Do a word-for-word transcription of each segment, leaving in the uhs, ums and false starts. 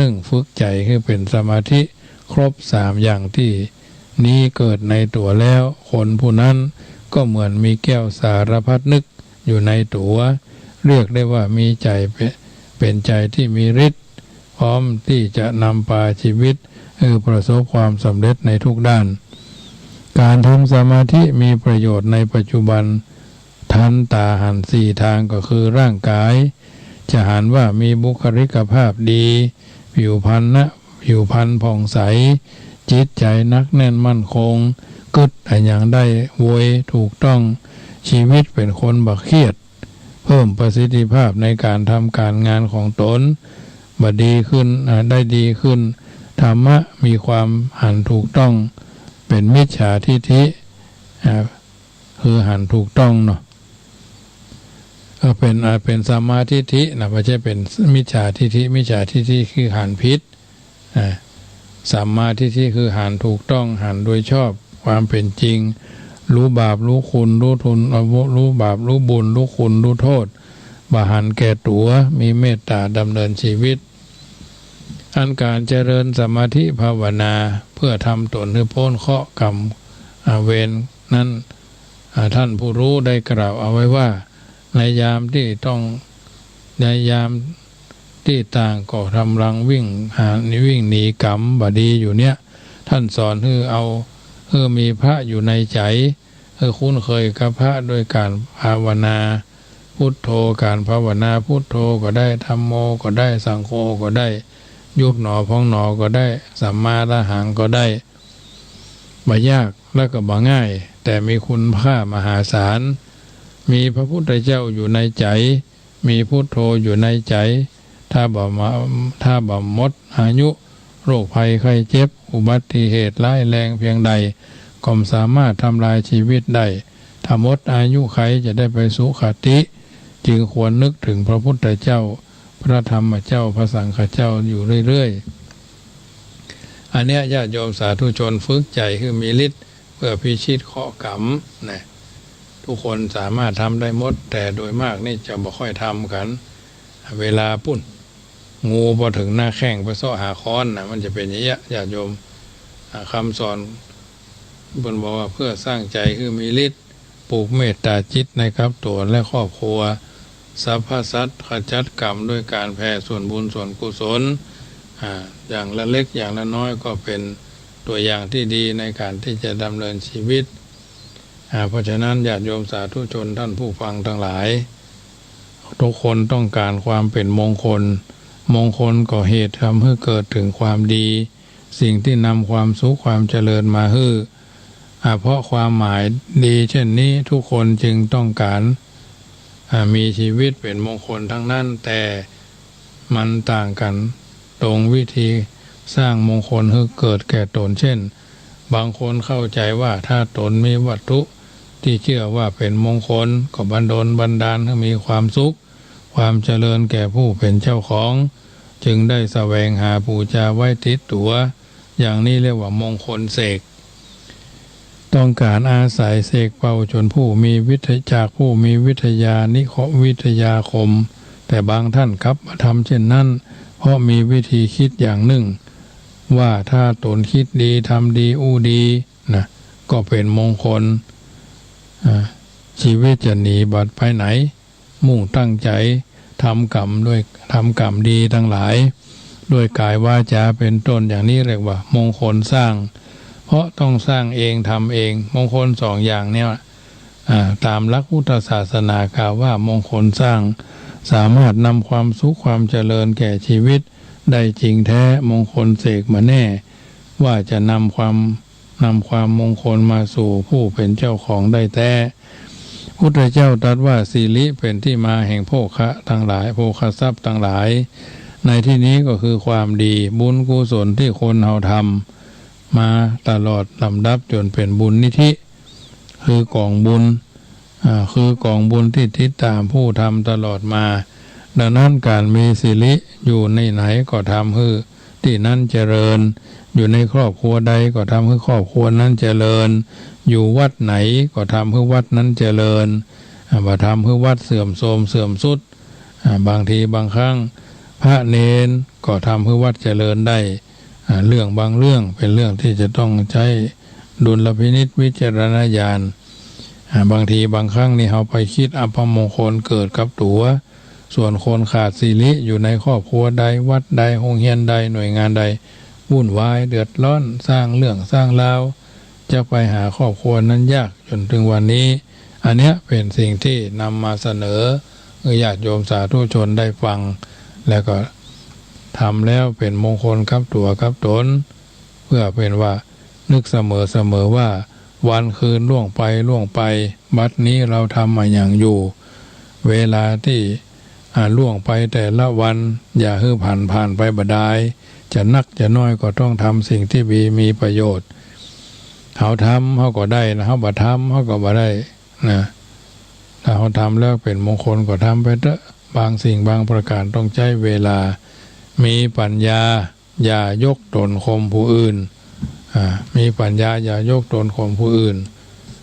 นึ่ง ฝึกใจ๋หื้อเป๋นสมาธิครบสามอย่างตี้นี้เกิดในตั๋วแล้ว คนผู้นั้นก็เหมือนมีแก้วสารพัดนึกอยู่ในตั๋ว เรียกได้ว่ามีใจ๋เป๋น เป๋นใจ๋ตี้มีฤทธิ์ พร้อมตี้จะนำปาชีวิตหื้อประสบความสำเร็จในทุกด้าน ก๋านทำสมาธิมีประโยชน์ในปัจจุบัน ทันต๋าหันสี่ตางก็คือร่างก๋าย จะหันว่ามีบุคลิกภาพดี ผิวพรรณนะ ผิวพรรณผ่องใส จิตใจ๋หนักแน่นมั่นคง กึ๊ดอะหยังได้โวยถูกต้อง ชีวิตเป๋นคนบ่เครียด เพิ่มประสิทธิภาพในก๋านทำก๋านงานของต๋น บ่ดีขึ้น อ่า ได้ดีขึ้น ธรรมะมีความหันถูกต้อง เป๋นมิจฉาทิฏฐิ อ่า คือหันถูกต้องเนาะ เออ เป๋น อ่า เป๋นสัมมาทิฏฐินะ บ่ใจ้เป๋นมิจฉาทิฏฐิ มิจฉาทิฏฐิคือหันผิด อ่า สัมมาทิฏฐิคือหันถูกต้อง หันโดยชอบความเป๋นจริง ฮู้บาป ฮู้คุณ ฮู้ทุน อ่า ฮู้บาป ฮู้บุญ ฮู้คุณ ฮู้โต้ษ บ่หันแก่ตั๋ว มีเมตต๋าดำเนินชีวิต อันก๋านเจริญสมาธิภาวนาเพื่อทำต๋นหื้อป๊นเคราะห์กรรม อ่า เวรนั้น อ่า ต้านผู้ฮู้ได้กล่าวเอาไว้ว่า ในยามตี้ต้อง ในยามตี้ต่างก็กำลังวิ่งหา วิ่งหนีกรรมบ่ดีอยู่เนี่ย ต้านสอนหื้อเอา หื้อมีพระอยู่ในใจ๋ หื้อคุ้นเคยกับพระด้วยก๋านภาวนา พุทโธ ก๋านภาวนาพุทโธก็ได้ ธัมโมก็ได้ สังโฆก็ได้ ยุบหนอพองหนอก็ได้ สัมมาอรหังก็ได้ บ่ยากและก็บ่ง่าย แต่มีคุณค่ามหาศาล มีพระพุทธเจ้าอยู่ในใจ๋ มีพุทโธอยู่ในใจ๋ ถ้าบ่มา ถ้าบ่หมดอายุ โรคภัยไข้เจ็บ อุบัติเหตุร้ายแรงเพียงใด ก็บ่สามารถทำลายชีวิตได้ ถ้าหมดอายุไขจะได้ไปสุคติ จึงควรนึกถึงพระพุทธเจ้า พระธรรมเจ้า พระสังฆเจ้าอยู่เรื่อยๆ อันเนี้ยญาติโยมสาธุชนฝึกใจ๋หื้อมีฤทธิ์เพื่อพิชิตเคราะห์กรรมนะ ทุกคนสามารถทำได้หมด แต่โดยมากนี่จะบ่ค่อยทำกั๋น เวลาปู๊น งูพอเถิงหน้าแข้งไปเซาะหาค้อนนะ มันจะเป๋นอย่างเงี้ยญาติโยม อ่า กำสอนเปิ้นบอกว่าเพื่อสร้างใจ๋หื้อมีฤทธิ์ ปลูกเมตต๋าจิตในกับตั๋วและครอบครัว สรรพสัตว์ ขจัดกรรมด้วยก๋านแผ่ส่วนบุญส่วนกุศล อ่า อย่างละเล็กอย่างละน้อยก็เป๋นตั๋วอย่างตี้ดีในก๋านตี้จะดำเนินชีวิต อ่า เพราะฉะนั้นญาติโยมสาธุชนต้านผู้ฟังตังหลาย ทุกคนต้องก๋านความเป๋นมงคล มงคลก็เหตุทำหื้อเกิดเถิงความดี สิ่งตี้นำความสุขความเจริญมาหื้อ อ่า เพราะความหมายดีเช่นนี้ทุกคนจึงต้องก๋าน อ่า มีชีวิตเป๋นมงคลตังนั้น แต่มันต่างกั๋นตรงวิธีสร้างมงคลหื้อเกิดแก่ต๋น เช่น บางคนเข้าใจ๋ว่าถ้าต๋นมีวัตถุตี้เจื้อว่าเป๋นมงคล ก็บันดลบันดาลหื้อมีความสุข ความเจริญแก่ผู้เป๋นเจ้าของ จึงได้แสวงหาปู๋จาไว้ติดตั๋ว อย่างนี้เรียกว่ามงคลเสก ต้องก๋านอาศัยเสกเป่าจ๋นผู้มีวิทยา จากผู้มีวิทยานิเคราะห์ วิทยาคม แต่บางต้านกลับบ่ทำเช่นนั้น เพราะมีวิธีกึ๊ดอย่างนึ่ง ว่าถ้าต๋นกึ๊ดดี ทำดี อู้ดีนะ ก็เป๋นมงคล อ่า ชีวิตจะหนีบ่ไปไหน มุ่งตั้งใจ๋ทำกรรมด้วย ทำกรรมดีตังหลาย ด้วยก๋ายวาจาเป๋นต้น อย่างนี้เรียกว่ามงคลสร้าง เพราะต้องสร้างเองทำเอง มงคลสองอย่างเนี่ย อ่า ต๋ามหลักพุทธศาสนากล่าวว่ามงคลสร้าง สามารถนำความสุขความเจริญแก่ชีวิตได้จริงแต๊ มงคลเสกบ่แน่ ว่าจะนำความ นำความมงคลมาสู่ผู้เป๋นเจ้าของได้แต๊ พุทธเจ้าตรัสว่าสิริเป๋นตี้มาแห่งโภคะตังหลาย โภคทรัพย์ตังหลาย ในตี้นี้ก็คือความดี บุญกุศลตี้คนเฮาทำมาตลอดลำดับจ๋นเป๋นบุญนิธิ คือกองบุญ อ่า คือกองบุญตี้ติดต๋ามผู้ทำตลอดมา ดังนั้นก๋านมีสิริอยู่ในไหนก็ทำหื้อตี้นั้นเจริญ อยู่ในครอบครัวใดก็ทำหื้อครอบครัวนั้นเจริญ อยู่วัดไหนก็ทำหื้อวัดนั้นเจริญ อ่า บ่ทำหื้อวัดเสื่อมโทรมเสื่อมทรุด อ่า บางทีบางครั้งพ พระเณรก็ทำหื้อวัดเจริญได้ อ่า เรื่องบางเรื่องเป๋นเรื่องตี้จะต้องใจ๊ดุลพินิจวิจารณญาณ อ่า บางทีบางครั้งนี่เฮาไปคิดอัปมงคลเกิดกับตั๋ว ส่วนคนขาดสิริอยู่ในครอบครัวใด วัดใด โฮงเฮียนใด หน่วยงานใด วุ่นวาย เดือดร้อน สร้างเรื่องสร้างราว จะไปหาครอบครัวนั้นยากจ๋นเถิงวันนี้ อันเนี้ยเป๋นสิ่งตี้นำมาเสนอหื้อญาติโยมสาธุชนได้ฟัง แล้วก็ทำแล้วเป๋นมงคลกับตั๋วกับต๋น เปื้อเป๋นว่านึกเสมอๆ ว่าวันคืนล่วงไปล่วงไป บัดนี้เฮาทำอะหยังอยู่ เวลาตี้ อ่า ล่วงไปแต่ละวัน อย่าหื้อผ่านๆ ไปบ่ดาย จะนักจะน้อยก็ต้องทำสิ่งตี้มี มีประโยชน์ เฮาทำเฮาก็ได้นะ เฮาบ่ทำเฮาก็บ่ได้นะ ถ้าเฮาทำแล้วเป๋นมงคลก็ทำไปเต๊อะ บางสิ่งบางประก๋านต้องใจ๊เวลา มีปัญญา อย่ายกต๋นข่มผู้อื่น อ่า มีปัญญาอย่ายกต๋นข่มผู้อื่น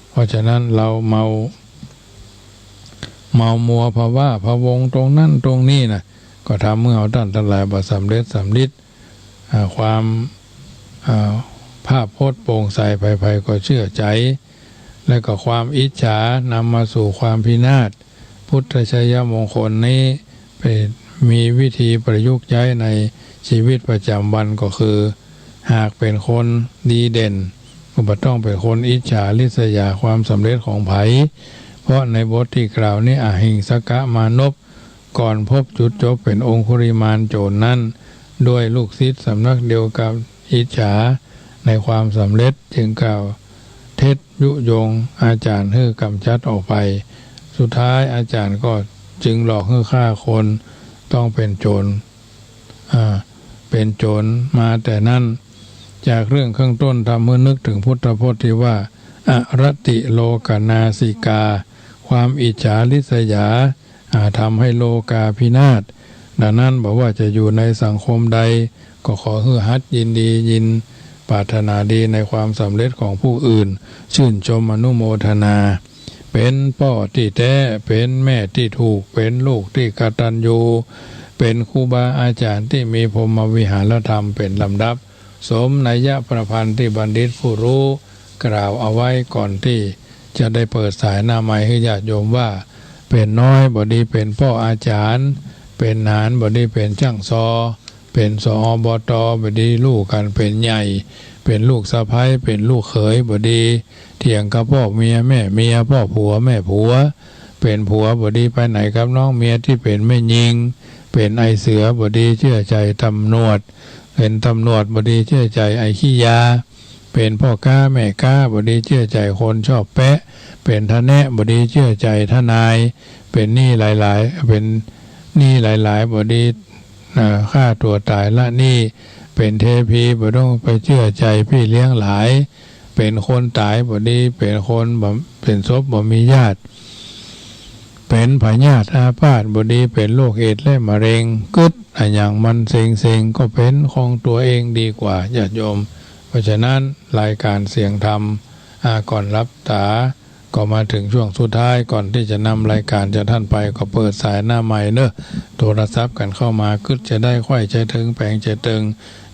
เพราะฉะนั้นเฮาเมา เมามัวพะวาพะวงตรงนั้นตรงนี้นะ ก็ทำหื้อเฮาต้านตังหลายบ่สำเร็จสำริด อ่า ความ อ่า ภาพพจน์โปร่งใส ใผๆ ก็เจื้อใจ๋ และก็ความอิจฉานำมาสู่ความพินาศ พุทธชัยมงคลนี้เป๋น มีวิธีประยุกต์ใจ๊ในชีวิตประจ๋ำวันก็คือ หากเป๋นคนดีเด่น ก็บ่ต้องเป๋นคนอิจฉาริษยาความสำเร็จของใผ เพราะในบทตี้กล่าวนี้ อหิงสกมานพ ก่อนพบจุดจบเป๋นองคุริมานโจรนั้น ด้วยลูกศิษย์สำนักเดียวกับอิจฉาในความสำเร็จ จึงกล่าวเท็จยุยงอาจ๋ารย์หื้อกำจัดออกไป สุดท้ายอาจ๋ารย์ก็จึงหลอกหื้อฆ่าคน ต้องเป๋นโจร อ่า เป๋นโจรมาแต่นั้น จากเรื่องข้างต้นทำหื้อนึกเถิงพุทธพจน์ตี้ว่า อรติโลกนาสิกา ความอิจฉาริษยา อ่า ทำให้โลกาพินาศ ดังนั้นบ่ว่าจะอยู่ในสังคมใด ก็ขอหื้อหัดยินดียินปรารถนาดีในความสำเร็จของผู้อื่น ชื่นชมอนุโมทนา เป๋นป้อตี้แต๊ เป๋นแม่ตี้ถูก เป๋นลูกตี้กตัญญู เป๋นครูบาอาจ๋ารย์ตี้มีพรหมวิหารธรรมเป๋นลำดับ สมนัยประพันธ์ตี้บัณฑิตผู้รู้กล่าวเอาไว้ก่อนตี้จะได้เปิดสายหน้าไมค์หื้อญาติโยมว่า เป๋นน้อยบ่ดีเป๋นป้ออาจ๋ารย์ เป๋นหนานบ่ดีเป๋นจ้างซอ เป๋น ส อบต บ่ดีลู่กั๋นเป๋นใหญ่ เป๋นลูกสะใภ้ เป๋นลูกเขยบ่ดี เถียงกับป้อเมียแม่เมีย ป้อผัวแม่ผัว เป๋นผัวบ่ดีไปไหนกับน้องเมียตี้เป๋นแม่ญิง เป๋นไอ้เสือบ่ดีเจื้อใจ๋ตำรวจ เป๋นตำรวจบ่ดีเจื้อใจ๋ไอ้ขี้ยา เป๋นป้อก๊าแม่ก๊าบ่ดีเจื้อใจ๋คนชอบแป๊ะ เป๋นทะแนะบ่ดีเจื้อใจ๋ทนาย เป๋นหนี้หลายๆ เป๋นหนี้หลายๆ บ่ดี อ่า ฆ่าตั๋วต๋ายละหนี้ เป๋นเทพีบ่ต้องไปเจื้อใจ๋ปี้เลี้ยงหลาย เป๋นคนต๋ายบ่ดี เป๋นคนบ่ เป๋นศพบ่มีญาติ เป๋นพยาธิอาพาธบ่ดี เป๋นโรคเอดส์และมะเร็ง กึ๊ดอะหยังมันเซ็งๆ ก็เป๋นของตั๋วเองดีกว่า ญาติโยม เพราะฉะนั้นรายการเสียงธรรม อ่า ก่อนหลับต๋า ก็มาเถิงช่วงสุดท้าย ก่อนตี้จะนำรายการจากต้านไป ก็เปิดสายหน้าไมค์เนาะ โทรศัพท์กั๋นเข้ามา กึ๊ดจะได้ ใค่จะเถิง แป๋งจะเติง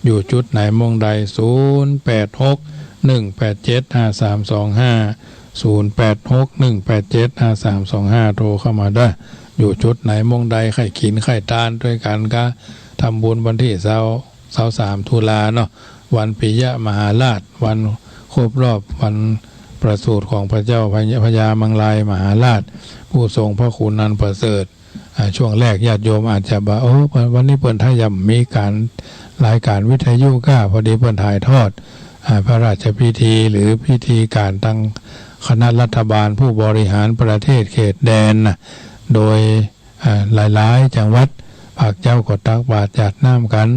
อยู่จุดไหนม่องใด ศูนย์แปดหก หนึ่งแปดเจ็ด ห้าสามสองห้า ศูนย์แปดหก หนึ่งแปดเจ็ด ห้าสามสองห้า โทรเข้ามาเด้อ อยู่จุดไหนม่องใด ใค่ขินใค่ตานตวยกั๋นก๊ะ ทำบุญวันตี้ซาว ซาวสามตุลาเนาะ วันปิยมหาราช วันครบรอบวันประสูติของพระเจ้าพญา พญามังรายมหาราช ผู้ทรงพระคุณอันประเสริฐ อ่า ช่วงแรกญาติโยมอาจจะบ่า โอ้ วัน วันนี้เปิ้นถ้ายังมีก๋าน รายการวิทยุก้า พอดีเปิ้นถ่ายทอด อ่า พระราชพิธีหรือพิธีก๋านตางคณะรัฐบาลผู้บริหารประเทศเขตแดนนะ โดย อ่า หลายๆ จังหวัด ภาคเจ๊าก็ตักบาตรหยาดน้ำกั๋น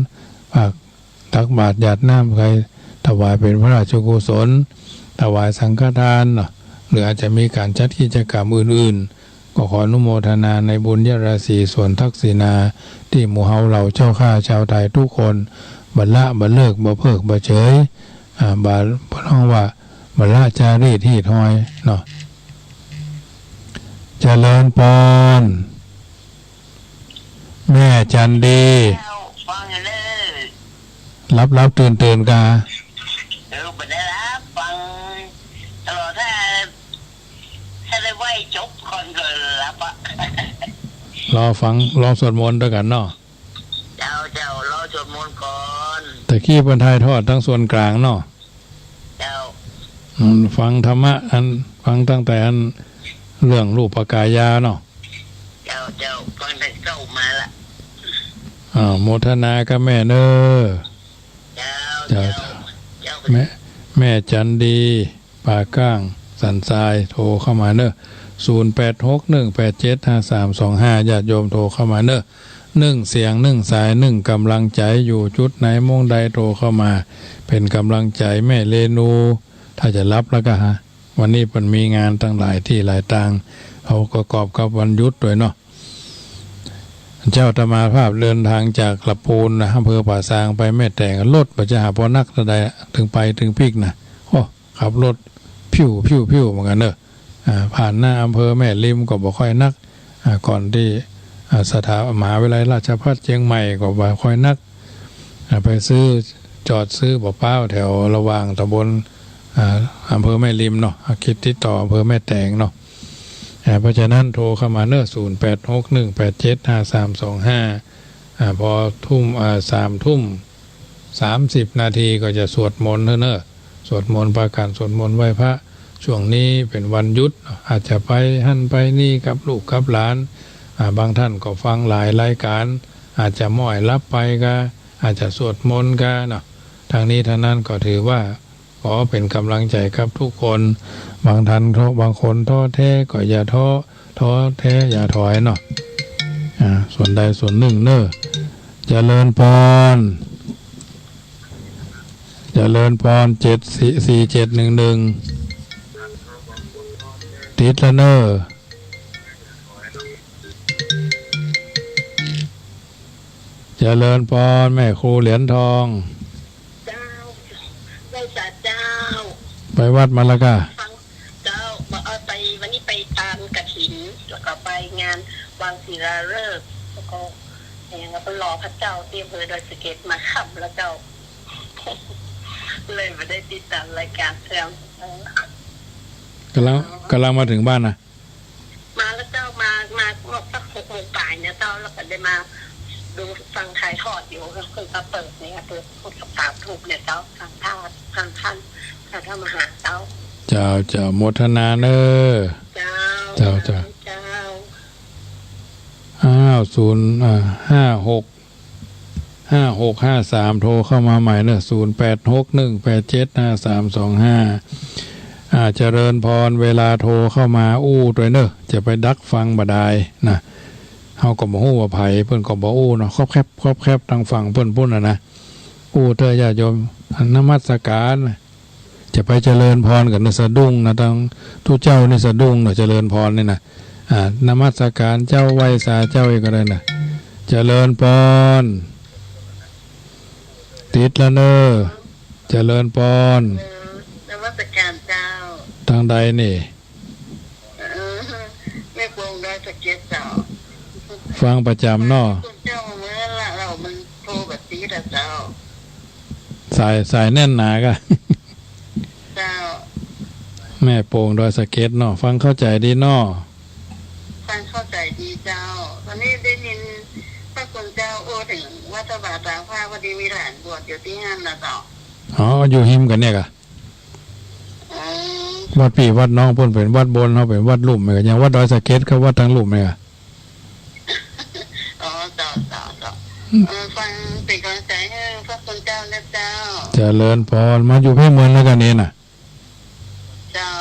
ภาค ตักบาตรหยาดน้ำใค่ถวายเป๋นพระราชกุศล ถวายสังฆทานเนาะ หรืออาจจะมีก๋านจัดกิจกรรมอื่นๆ ก็ขออนุโมทนาในบุญญาราศีสวนทักษิณา ตี้หมู่เฮาเหล่าเจ้าข้าชาวไทยทุกคน บ่ละบ่เลิก บ่เพิกบ่เฉย อ่า บ่ เปิ้นฮ้องว่า บ่ละจารีตฮีตฮอยเนาะ เจริญปอน แม่จันดี เจ้า ฟังอยู่เน่อ หลับๆ ตื่นๆ กา เออ บ่ได้หลับ ฟังตลอด ถ้า ถ้าได้ไหว้จบก่อนก็หลับอะ รอฟัง รอสวดมนต์ตวยกั๋นเนาะ เจ้า เจ้า รอสวดมนต์ก่อน ตะกี้เปิ้นถ่ายทอดตางส่วนกลางเนาะ เจ้า อืม ฟังธรรมะอัน ฟังตั้งแต่อันเรื่องรูปกายาเนาะ เจ้า เจ้า ฟังแต่เก้ามาละ อ่า โมทนากับแม่เน่อ เจ้า เจ้า เจ้า เจ้า แม่ แม่จันดี ป่าก้าง สันทราย โทรเข้ามาเน่อ ศูนย์แปดหกหนึ่งแปดเจ็ดห้าสามสองห้า ญาติโยมโทรเข้ามาเน่อ นึ่งเสียง นึ่งสาย นึ่งก๋ำลังใจ๋ อยู่จุดไหนมุมใดโทรเข้ามา เป๋นก๋ำลังใจ๋แม่เรนู ถ้าจะหลับแล้วก็หา วันนี้เปิ้นมีงานตั้งหลายตี้หลายตาง เอาประกอบกับวันหยุดตวยเนาะ เจ้าอาตมาภาพเดินทางจากละปูนนะ อำเภอป่าซางไปแม่แตง รถบ่จะหาปอนักเต้าใด เถิงไปเถิงปิ๊กนะ โอ้ ขับรถพิ้วพิ้วพิ้วเหมือนกั๋นเน่อ อ่า ผ่านหน้าอำเภอแม่ริมก็บ่ค่อยนัก อ่า ก่อนตี้ อ่า สถา มหาวิทยาลัยราชภัฏเจียงใหม่ก็บ่ค่อยนัก อ่า ไปซื้อ จอดซื้อบ่าป๊าวแถวระหว่างตำบล อ่า อำเภอแม่ริมเนาะ อ่า เขตติดต่ออำเภอแม่แตงเนาะ อ่า เพราะฉะนั้นโทรเข้ามาเน่อ ศูนย์แปดหกหนึ่งแปดเจ็ดห้าสามสองห้า อ่า พอทุ่ม อ่า สามทุ่มสามสิบนาทีก็จะสวดมนต์เน่อ สวดมนต์ พากั๋นสวดมนต์ไหว้พระ ช่วงนี้เป๋นวันหยุด อาจจะไปหั้นไปนี่กับลูกกับหลาน อ่า บางท่านก็ฟังหลายรายก๋าน อาจจะม้อยหลับไปกา อาจจะสวดมนต์กาเนาะ ทั้งนี้ทั้งนั้นก็ถือว่าขอเป๋นก๋ำลังใจ๋กับทุกคน บางท่านท้อ บางคนท้อแท้ก็อย่าท้อ ท้อแท้อย่าถอยเนาะ อ่า ส่วนใดส่วนนึ่งเน่อ เจริญปอน เจริญปอน เจ็ดสี่ สี่เจ็ดหนึ่งหนึ่ง ติดละเน่อ เจริญปอน แม่ครูเหรียญทอง เจ้า ไหว้สาเจ้า ไปวัดมาละกา ฟัง เจ้า มา เอ่อ ไป วันนี้ไปตานกฐิน แล้วก็ไปงานวางศิลาฤกษ์ แล้วก็อย่าง แล้วก็รอพระเจ้าตี้อำเภอดอยสะเก็ดมาค่ำแล้วเจ้า เลยบ่ได้ติดต๋ามรายก๋านเจ้า เออ ก๋ำลัง ก๋ำลังมาเถิงบ้านนะ มาแล้วเจ้า มา มาเมื่อสักหกโมงป๋ายเนี่ยเจ้า แล้วก็ได้มาดูฟังถ่ายทอดอยู่ เพิ่งจะเปิดเนี่ย เปิดพุทธศาสนาถูกเนี่ยเจ้า ทางท่าน ทางท่าน ทางท่านมหาเจ้า เจ้า เจ้า โมทนาเน่อ เจ้า เจ้า เจ้า เจ้า อ้าว ศูนย์ อ่า ห้าหก ห้าหกห้าสาม โทรเข้ามาใหม่เน่อ ศูนย์แปดหกหนึ่งแปดเจ็ดห้าสามสองห้า อ่า เจริญปอน เวลาโทรเข้ามาอู้ตวยเน่อ จะไปดักฟังบ่ดายนะ เฮาก็บ่ฮู้ว่าใผ เปิ้นก็บ่อู้เนาะ ครอบแคบ ครอบแคบ ตางฝั่งเปิ้นปู๊นน่ะนะ อู้เต๊อะญาติโยม นมัสก๋าน จะไปเจริญปอนกั๋นเน่อ สะดุ้งนะ ตังตุ๊เจ้านี่สะดุ้งเน่อ เจริญปอนนี่นะ อ่า นมัสก๋านเจ้า ไหว้สาเจ้าอีกก็ได้นะ เจริญปอน ติดละเน่อ เจริญปอน เออ นมัสก๋านเจ้า ตางใดนี่ เออ แม่โป่งดอยสะเก็ดเจ้า ฟังประจ๋ำเนาะ ตุ๊เจ้าเมื่อละ เฮามันโทรบ่ติดอะเจ้า สาย สายแน่นหนากะ เจ้า แม่โป่งดอยสะเก็ดเนาะ ฟังเข้าใจ๋ดีเนาะ ฟังเข้าใจ๋ดีเจ้า วันนี้ได้ยินพระคุณเจ้าอู้เถิงวัดพระบาทตากผ้า พอดีมีหลานบวชอยู่ตี้หั้นนะเจ้า อ๋อ อยู่ฮิมกั๋นเนี่ยกะ อืม วัดปี้วัดน้องเปิ้นเป๋นวัดบน เฮาเป๋นวัดลุ่ม เหมือนกั๋น อย่างวัดดอยสะเก็ดกับวัดตางลุ่มเนี่ยกะ อ๋อ เจ้า เจ้า เจ้า อืม เออ ฟังเป๋นก๋ำลังใจ๋หื้อพระคุณเจ้านะเจ้า เจริญปอน มาอยู่เพ่เมินแล้วกั๋นเน่อนะ เจ้า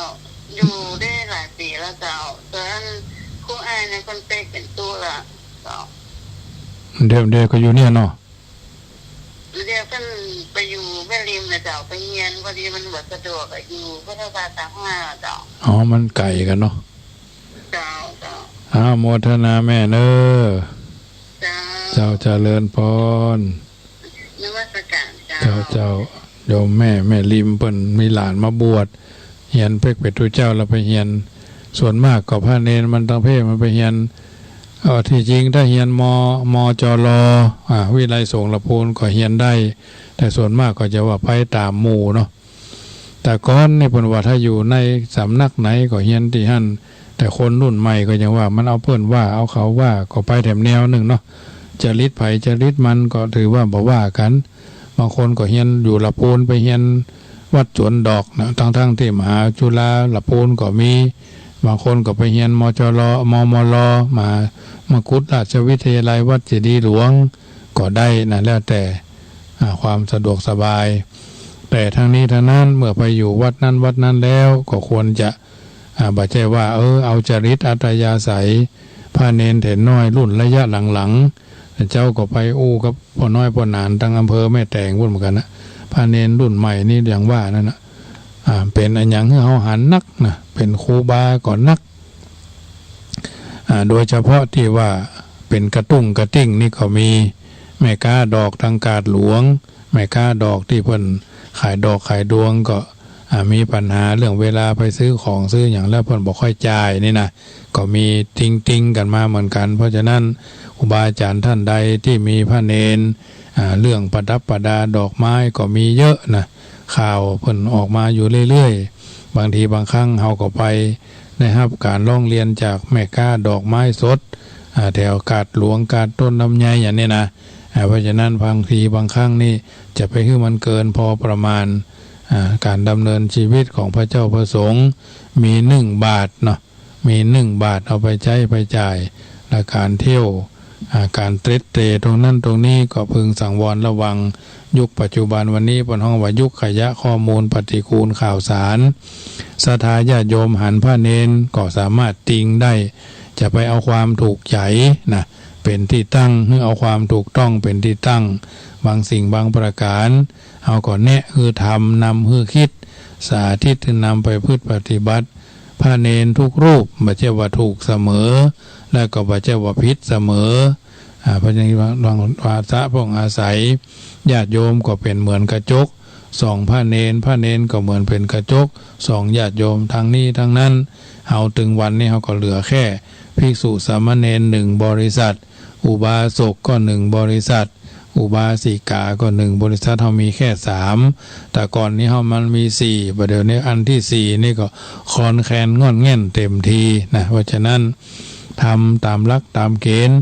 อยู่ได้หลายปี๋แล้วเจ้า ต๋อนครูอ้ายนั้นเปิ้นเป๊กเป๋นตุ๊ละเจ้า เดี๋ยว เดี๋ยวก็อยู่เนี่ยเนาะ เดี๋ยวเปิ้นไปอยู่แม่ริมนะเจ้า ไปเฮียน พอดีมันบ่สะดวกอะ อยู่พุทธบาทสามห้าเจ้า อ๋อ มันไก๋กั๋นเนาะ เจ้า เจ้า อ้าว โมทนาแม่เน่อ เจ้า เจ้า เจริญปอน นมัสก๋านเจ้า เจ้า เจ้า โยมแม่ แม่ริมเปิ้นมีหลานมาบวช เฮียนเป๊กเป๋นตุ๊เจ้าแล้วไปเฮียน ส่วนมากก็พระเณรมันตางเพ่มันไปเฮียน เอ่อ ตี้จริงถ้าเฮียน ม. ม.จ.ล. อ่า วิทยาลัยสงฆ์ละพูนก็เฮียนได้ แต่ส่วนมากก็จะว่าไปต๋ามหมู่เนาะ แต่ก่อนนี่เปิ้นว่าถ้าอยู่ในสำนักไหนก็เฮียนตี้หั้น แต่คนรุ่นใหม่ก็ยังว่ามันเอาเปิ้นว่า เอาเขาว่า ก็ไปแถมแนวนึ่งเนาะ จริตใผจริตมันก็ถือว่าบ่ว่ากั๋น บางคนก็เฮียนอยู่ละพูน ไปเฮียนวัดสวนดอกนะ ทั้งๆ ตี้มหาจุฬาละพูนก็มี บางคนก็ไปเฮียน ม.จ.ล. ม.ม.ล. มหามกุฏราชวิทยาลัยวัดเจดีย์หลวงก็ได้นะ แล้วแต่ อ่า ความสะดวกสบาย แต่ทั้งนี้ทั้งนั้นเมื่อไปอยู่วัดนั้นวัดนั้นแล้วก็ควรจะ อ่า บ่ใจ้ว่า เออ เอาจริตอัธยาศัย พระเณรเถรน้อยรุ่นระยะหลังๆ เจ้าก็ไปอู้กับป้อน้อยป้อหนานตังอำเภอแม่แตงปู้นเหมือนกั๋นนะ พระเณรรุ่นใหม่นี่อย่างว่านั่นนะ อ่า เป๋นอะหยังหื้อเฮาหันนักนะ เป๋นครูบาก็นัก อ่า โดยเฉพาะตี้ว่าเป๋นกระตุ้งกระติ้งนี่ก็มี แม่ก๊าดอกตังกาดหลวง แม่ก๊าดอกตี้เปิ้นขายดอกขายดวงก็ อ่า มีปัญหาเรื่องเวลาไปซื้อของซื้อหยังแล้วเปิ้นบ่ค่อยจ่ายนี่นะ ก็มีติงๆ กั๋นมาเหมือนกั๋น เพราะฉะนั้นครูบาอาจ๋ารย์ต้านใดตี้มีพระเณร อ่า เรื่องประดับประดาดอกไม้ก็มีเยอะนะ ข่าวเปิ้นออกมาอยู่เรื่อยๆ บางทีบางครั้งเฮาก็ไปได้ฮับก๋านร้องเรียนจากแม่ก๊าดอกไม้สด อ่า แถวกาดหลวง กาดต้นลำไยอย่างนี้นะ อ่า เพราะฉะนั้นบางทีบางครั้งนี่จะไปหื้อมันเกินพอประมาณ อ่า ก๋านดำเนินชีวิตของพระเจ้าพระสงฆ์ มีนึ่งบาทเนาะ มีนึ่งบาทเอาไปใจ๊ไปจ่าย และก๋านเที่ยว อ่า ก๋านเตร็ดเตร่ตรงนั้นตรงนี้ก็พึงสังวรระวัง ยุคปัจจุบันวันนี้เปิ้นฮ้องว่ายุคขยะข้อมูลปฏิกูลข่าวสาร ศรัทธาญาติโยมหันพระเณรก็สามารถติงได้ จะไปเอาความถูกใจ๋นะ เป๋นตี้ตั้ง หื้อเอาความถูกต้องเป๋นตี้ตั้ง บางสิ่งบางประก๋าน เฮาก็แนะหื้อทำ นำหื้อคิด สาธิตหื้อนำไปประพฤติปฏิบัติ พระเณรทุกรูป บ่ใจ้ว่าถูกเสมอ และก็บ่ใจ้ว่าผิดเสมอ อ่า เพราะฉะนั้นว่า ว่า ว่า พระสงฆ์อาศัย ญาติโยมก็เป๋นเหมือนกระจก ส่องพระเณร พระเณรก็เหมือนเป๋นกระจก ส่องญาติโยม ทั้งนี้ทั้งนั้น เฮาตึงวันนี้เฮาก็เหลือแค่ภิกษุสามเณรหนึ่งบริษัท อุบาสกก็หนึ่งบริษัท อุบาสิกาก็หนึ่งบริษัท เฮามีแค่สาม แต่ก่อนนี้เฮามันมีสี่ บ่าเดี่ยวนี้อันตี้สี่นี่ก็คลอนแคลนง่อนแง่นเต็มทีนะ เพราะฉะนั้นทำต๋ามหลักต๋ามเกณฑ์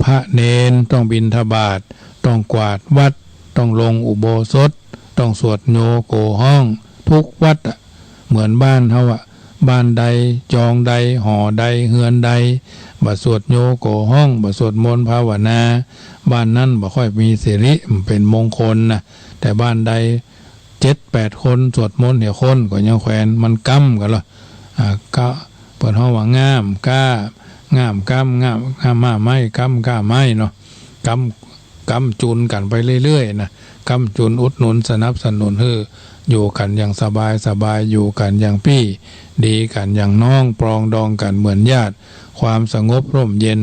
พระเณรต้องบิณฑบาต ต้องกวาดวัด ต้องลงอุโบสถ ต้องสวดโญโกห้อง ทุกวัดอะ เหมือนบ้านเฮาอะ บ้านใด จองใด หอใด เฮือนใด บ่สวดโญโกห้อง บ่สวดมนต์ภาวนา บ้านนั้นบ่ค่อยมีสิริ บ่เป๋นมงคลนะ แต่บ้านใด เจ็ดแปดคนสวดมนต์เหียคนก็ยังแควน มันก้ำกั๋นละ อ่า ก็เปิ้นฮ้องว่างามก้า งามก้ำ งาม งามม่าไม้ ก้ำก้าไม้เนาะ ก้ำ ก้ำจุนกั๋นไปเรื่อยๆ นะ ก้ำจุนอุดหนุนสนับสนุนหื้ออยู่กั๋นอย่างสบายสบาย อยู่กั๋นอย่างปี้ ดีกั๋นอย่างน้อง ปรองดองกั๋นเหมือนญาติ ความสงบร่มเย็น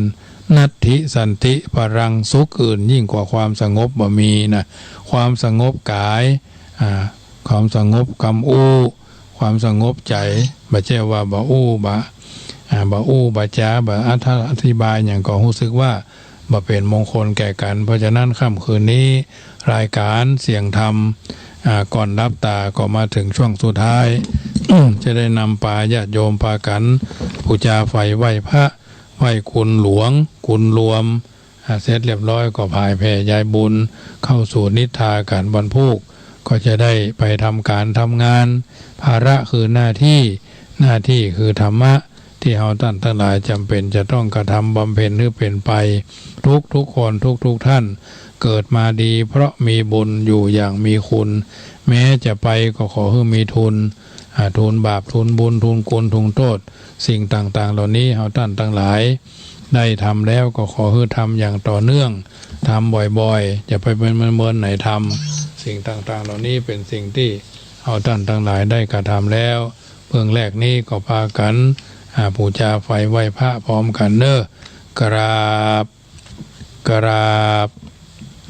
นัตถิสันติปรัง สุขอื่นยิ่งกว่าความสงบบ่มีนะ ความสงบกาย อ่า ความสงบกำอู้ ความสงบใจ๋ บ่ใจ้ว่าบ่อู้บ่ อ่า บ่อู้บ่จ๋า บ่อธิบายหยังก็ฮู้สึกว่าบ่เป๋นมงคลแก่กั๋น เพราะฉะนั้นค่ำคืนนี้ รายก๋านเสียงธรรม อ่า ก่อนหลับต๋าก็มาเถิงช่วงสุดท้าย จะได้นำปาญาติโยมปากั๋นปู๋จาไฟไหว้พระ ไหว้คุณหลวง คุณรวม อ่า เสร็จเรียบร้อยก็ผายแผ่ยายบุญเข้าสู่นิทราก๋านวันพูก ก็จะได้ไปทำก๋านทำงาน ภาระคือหน้าตี้ หน้าตี้คือธรรมะ ตี้เฮาต้านตังหลายจ๋ำเป๋นจะต้องกระทำบำเพ็ญหื้อเป๋นไป ทุกๆ คนทุกๆ ต้าน เกิดมาดีเพราะมีบุญ อยู่อย่างมีคุณ แม้จะไปก็ขอหื้อมีทุน อ่า ทุนบาป ทุนบุญ ทุนกุณ ทุนโต้ษ สิ่งต่างๆ เหล่านี้เฮาต้านตังหลายได้ทำแล้วก็ขอหื้อทำอย่างต่อเนื่อง ทำบ่อยๆ อย่าไปเมินๆ ไหนทำ สิ่งต่างๆ เหล่านี้เป๋นสิ่งตี้เฮาต้านตังหลายได้กระทำแล้ว เบื้องแรกนี้ก็ปากั๋น อ่า ปู๋จาไฟไหว้พระพร้อมกั๋นเน่อ กราบ กราบ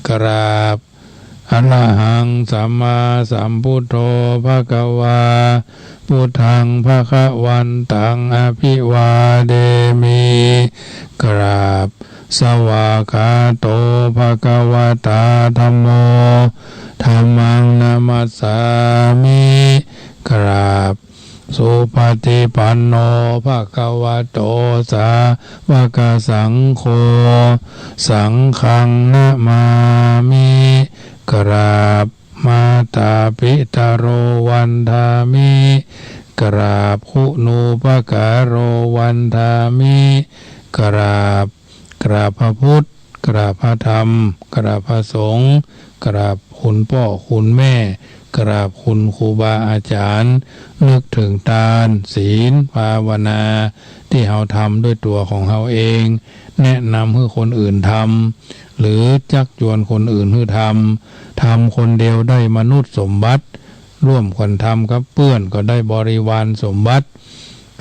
กราบ อะระหังสัมมาสัมพุทโธภะคะวา พุทธังภะคะวันตังอะภิวาเทมิ กราบ สวากขาโตภะคะวะตาธัมโม ธัมมังนะมัสสามิ กราบ สุปฏิปันโนภะคะวะโตสาวกสังโฆ สังฆังนะมามิ กราบ มาตาปิตโรวันทามิ กราบ คุณูปการโรวันทามิ กราบ กราบพระพุทธ กราบพระธรรม กราบพระสงฆ์ กราบคุณป้อคุณแม่ กราบคุณครูบาอาจารย์ นึกถึงตาน ศีล ภาวนา ตี้เฮาทำด้วยตั๋วของเฮาเอง แนะนำหื้อคนอื่นทำ หรือจักจวนคนอื่นหื้อทำ ทำคนเดียวได้มนุษย์สมบัติ ร่วมกั๋นทำกับเปื้อนก็ได้บริวารสมบัติ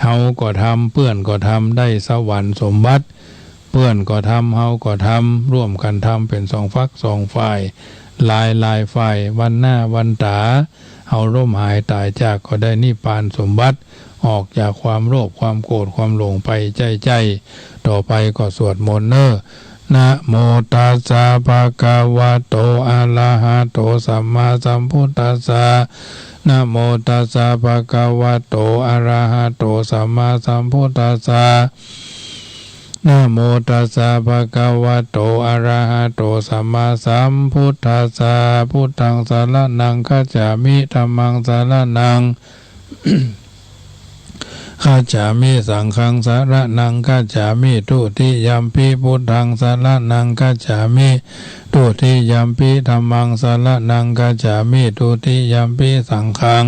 เฮาก็ทำ เปื้อนก็ทำ ได้สวรรค์สมบัติ เปื้อนก็ทำ เฮาก็ทำ ร่วมกั๋นทำเป๋นสองฝักสองฝ่าย หลายๆ ฝ่าย วันหน้าวันต๋า เฮาล้มหายต๋ายจากก็ได้นิพพานสมบัติ ออกจากความโลภความโกรธความหลงไปใจ้ๆ ต่อไปก็สวดมนต์เน่อ นะโมตัสสะภะคะวะโต อะระหะโต สัมมาสัมพุทธัสสะ นะโมตัสสะภะคะวะโต อะระหะโต สัมมาสัมพุทธัสสะ นะโมตัสสะภะคะวะโต อะระหะโต สัมมาสัมพุทธัสสะ พุทธังสะระณังคัจฉามิ ธัมมังสะระณัง คัจฉามิ สังฆังสะระณังคัจฉามิ ทุติยัมปิพุทธังสะระณังคัจฉามิ ทุติยัมปิธัมมังสะระณังคัจฉามิ ทุติยัมปิสังฆัง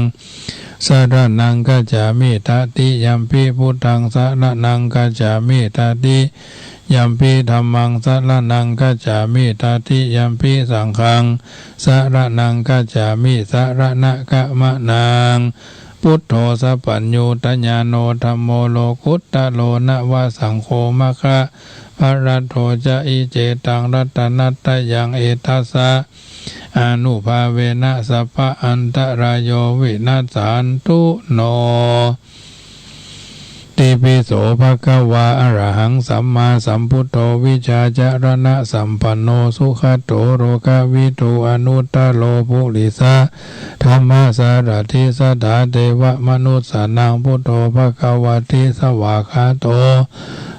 สะระณังคัจฉามิ ตติยัมปิพุทธังสะระณังคัจฉามิ ตติยัมปิธัมมังสะระณังคัจฉามิ ตติยัมปิสังฆังสะระณังคัจฉามิ สะระณะกะมะนัง พุทโธสัพพัญญูตญาโณ ธัมโมโลกุตตะโร นะวะสังโฆมัคคะพะลัตโธจะ อิเจตังรัตนะตะยัง เอตัสสะอานุภาเวนะ สัพพะอันตะราโย วินัสสันตุโน ติปิโสภะคะวา อะระหังสัมมาสัมพุทโธ วิชชาจะระณะสัมปันโน สุขะโตโลกะวิทู อนุตตะโรปุริสะธัมมะสารัตถิ สัทธาเทวะมนุสสานัง พุทโธภะคะวะติ สวากขาโต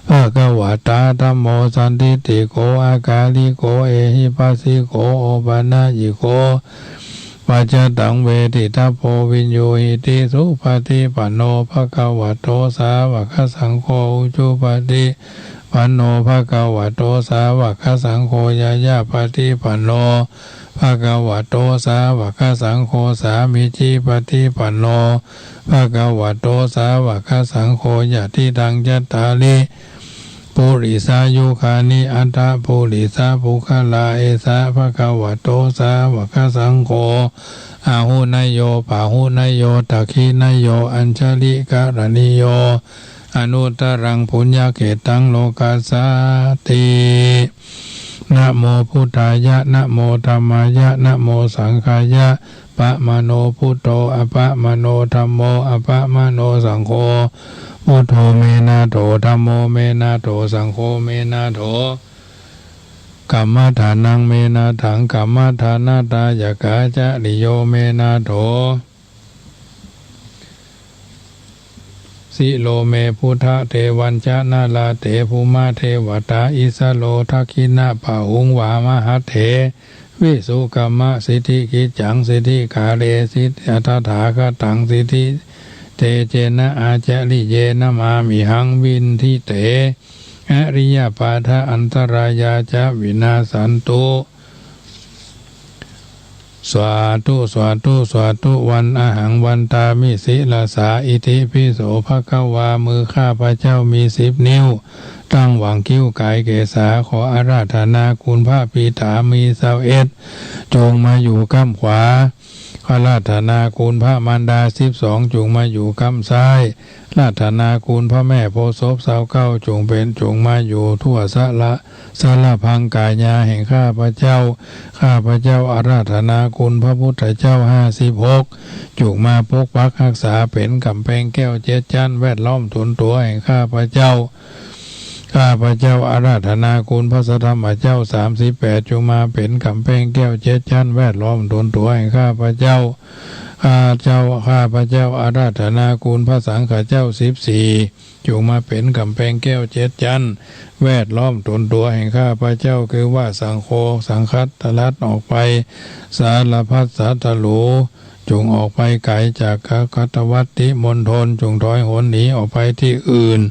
ภะคะวะตาธัมโม สันทิฏฐิโก อากาลิโก เอหิปัสสิโก โอปะนะยิโก ปัจจตังเวทิตาโพ วิญญูหิติ สุปฏิปันโนภะคะวะโต สาวกสังโฆ อุจุปฏิปันโนภะคะวะโต สาวกสังโฆ ญาญาปฏิปันโนภะคะวะโต สาวกสังโฆ สามีจิปฏิปันโนภะคะวะโต สาวกสังโฆ ยะติตัง จัตตาริ ปุริสายุคานิ อัตถะปุริสะปุคคละ เอสะภะคะวะโต สาวกสังโฆ อาหุเนโย ปาหุเนโย ทักขิเนโย อัญชะลิกะระณีโย อนุตตะรัง ปุญญะเขตตัง โลกัสสาติ นะโมพุทธายะ นะโมธัมมายะ นะโมสังฆายะ ปะมะโนพุทโธ อะปะมะโนธัมโม อะปะมะโนสังโฆ พุทโธเม นาโถ ธัมโมเม นาโถ สังโฆเม นาโถ กัมมะฐานังเม นาถัง กัมมะฐานะตายะกา จะริโยเม นาโถ สิโลเม พุทธะเตวัญจะ นาลาเต ภุมมะเทวตา อิสโร ทักขิณะบาหุง วามะหัตเถ วิสุกัมมะ สิทธิกิจจัง สิทธิกาเล สิทธิตถาคตัง สิทธิเตเจนะ อาจะริเย นะมามิหัง วินทิเต อริยปาทะอันตรายาจะ วินาสสันตุ สาธุ สาธุ สาธุ วันอะหัง วันตามิ สิรสา อิติปิโสภะคะวา มือข้าพเจ้ามีสิบนิ้ว ตั้งหว่างคิ้วกายเกศา ขออาราธนาคุณพระปิต๋ามีซาวเอ็ด จงมาอยู่ก้ำขวา อาราธนาคุณพระมารดาสิบสอง จงมาอยู่ก้ำซ้าย ราธนาคุณพระแม่โพธิ์ศพซาวเก้า จงเป็น จงมาอยู่ทั่วสะละ สารพังกายาแห่งข้าพเจ้า ข้าพเจ้าอาราธนาคุณพระพุทธเจ้าห้าสิบหก จงมาปกปักฮักษาเป๋นก๋ำแปงแก้วเจ็ดจั๊นแวดล้อมต๋นตั๋วแห่งข้าพเจ้า ข้าพเจ้าอาราธนาคุณพระสัทธรรมเจ้าสามสิบแปด จงมาเป๋นก๋ำแปงแก้วเจ็ดจั๊นแวดล้อมต๋นตั๋วแห่งข้าพเจ้า ข้าเจ้า ข้าพเจ้าอาราธนาคุณพระสังฆเจ้าสิบสี่ จงมาเป๋นก๋ำแปงแก้วเจ็ดจั๊นแวดล้อมต๋นตั๋วแห่งข้าพเจ้า คือว่าสังโฆ สังฆัตตรัตน์ออกไป สารพัดสัตว์ตะหลู จงออกไปไกลจากกัตตวัตติมณฑล จงถอยหนหนีออกไปตี้อื่น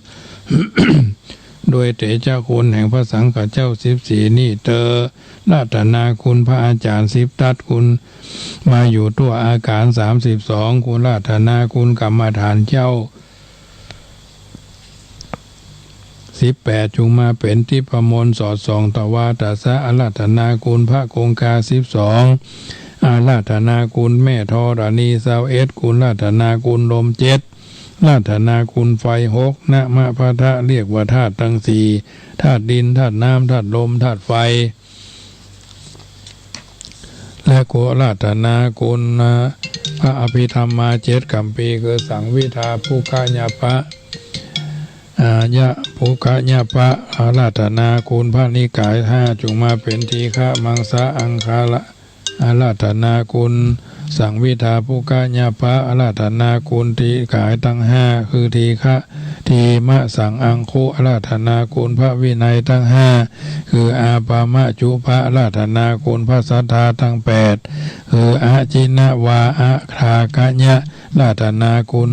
ด้วยเตชะคุณแห่งพระสังฆเจ้าสิบสี่นี้เตอ ราธนาคุณพระอาจารย์สิบทัศน์ คุณมาอยู่ทั่วอาคารสามสิบสอง คุณราธนาคุณกรรมฐานเจ้า สิบแปด จงมาเป๋นทิพมนต์สอดส่องตวาตสะ อาราธนาคุณพระคงคาสิบสอง อาราธนาคุณแม่ธรณีซาวเอ็ด คุณราธนาคุณลมเจ็ด ราธนาคุณไฟหก นะมะพะทะ เรียกว่าธาตุตังสี่ ธาตุดิน ธาตุน้ำ ธาตุลม ธาตุไฟ และโกราธนาคุณพระอภิธรรมมาเจ็ดกัมภีร์ คือสังวิทา ภุคยปะ อายะภุคยปะ อาราธนาคุณพระนิกายห้า จงมาเป๋นทีฆะมังสะอังคาระ อาราธนาคุณสังวิทา ภุคยปะ อาราธนาคุณนิกายตังห้า คือทีฆะ ทีมะสังอังคุ อาราธนาคุณพระวินัยตังห้า คืออาปามัจจุปะ อาราธนาคุณพระสัทธาตังแปด คืออาจินนวา อาทากะยะ อาราธนาคุณ